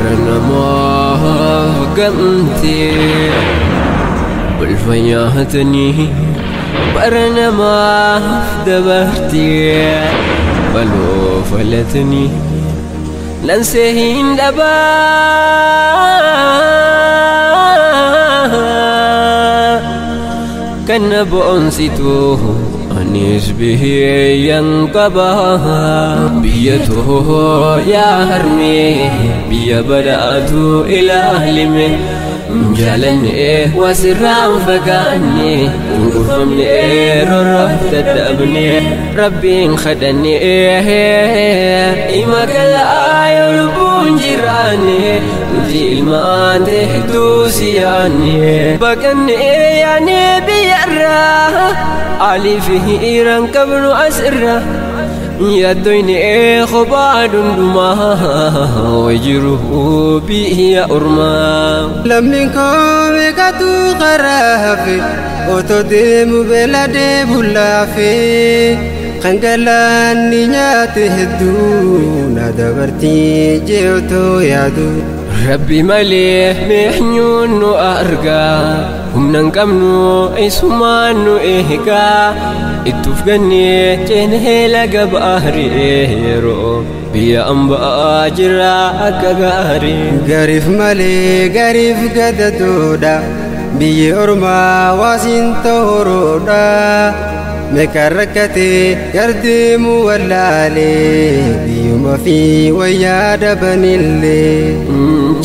Barnamaaf gamtee balfa nyaatanii bara namaaf dabartee baloo falatanii nansee hin dhabaa kan na boonsitu anis biyyan qaba biyya too yaa harmee biyya badhaatu ilaalime jaalanne wasirraan fagaanne cunqurfamne rorroof dadhabne rabbiin kadhanne ima galaa yoo lubbuun jiraanne nuti ilmaan hedduu si yaanne baqanne yaanne biyyarraa alii fi hiiraan qabnu asirraa yaaddoyne kophaa dundumaa wajiru biyya ormaa. Lammiin koo meeqatu karaa hafe otoo deemu beela deebu laafe kan galaanni nyaate hedduu na dabartii jee otoo yaadu. Rabbi malee meenyuun nu argaa humna hin qabnu isumaan nu eegaa ittuuf gannee ceenee laga baarii yeroo biyya ambaa jira akka gaarii. Gariif malee gariif gadadoodha biyyi ormaa waasiin tooroodha meeqa rakkatee gardeemuu wallaalee biyyuma fi wayyaa dhabanillee.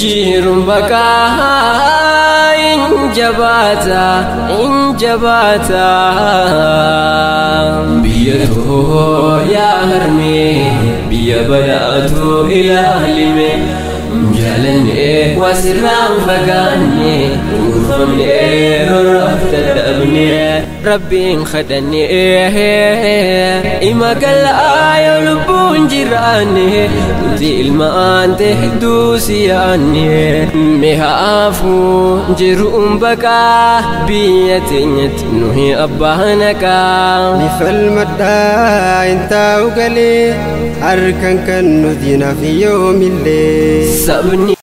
Jiruun baqaa hin jabaata hin jabaata biyya too yaa harmee biyya badhaatu ilaalime jaalanne wasirraan fagaanne cunqurfamne rorroof dadhabne rabbiin kadhanne ima galaa yoo lubbuun jiraanne nuti ilmaan hedduu si yaanne mihaafuu jiruun baqaa biyya teenyatti nuhi abbaa naqaa. Ni falmadhaa hin taa'u galee harkan kan nuti naaf yoomillee. Sabni